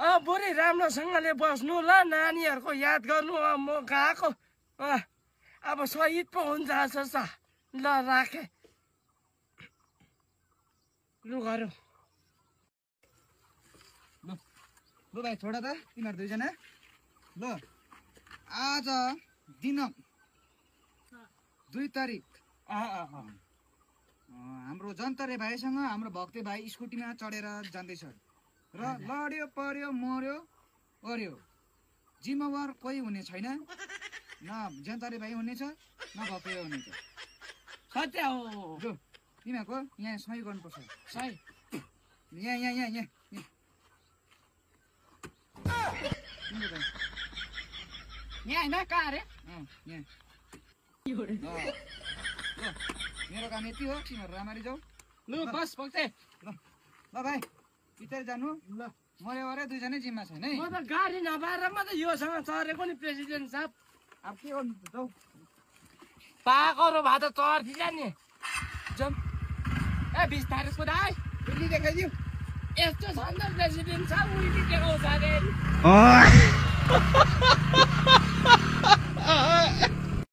बुढी राम्रोसँगले बस्नु ल नानीहरूको याद गर्नु म गएको अब शहीद पो हुन्छ जस्तो ल राखेँ लु गरौँ ल भाइ छोडा त तिमीहरू दुईजना ल आज दिनाङ्क 2 तारिक हाम्रो जन्तरे भाइसँग हाम्रो भक्ते भाइ स्कुटीमा चढेर जाँदैछ र लड्यो पर्यो मर्यो गर्यो जिम्मेवार कोही हुने छैन न जन्तरे भाइ हुनेछ न भक्ते भाइ हुनेछ सत्य हो जो तिमीहरूको यहाँ सही गर्नुपर्छ सही यहाँ यहाँ यहाँ यहाँ यहाँ होइन कहाँ अरे यहाँ मेरो काम यति हो तिमीहरू राम्ररी जाऊ लु बस भक्ते ल भाइ बिस्तारै जानु ल मर्यो अरे दुईजनै जिम्मा छैन है म त गाडी नपाएर म त योसँग चढेको नि प्रेसिडेन्ट साहब अब के गर्नु जाऊ पाएको भए त चढ्थि नि जम ए बिस्तारै कुदा है उल्ली देखाइदियो यस्तो छ नि त प्रेसिडेन्ट साहब उल्टी देखाउँछ अरे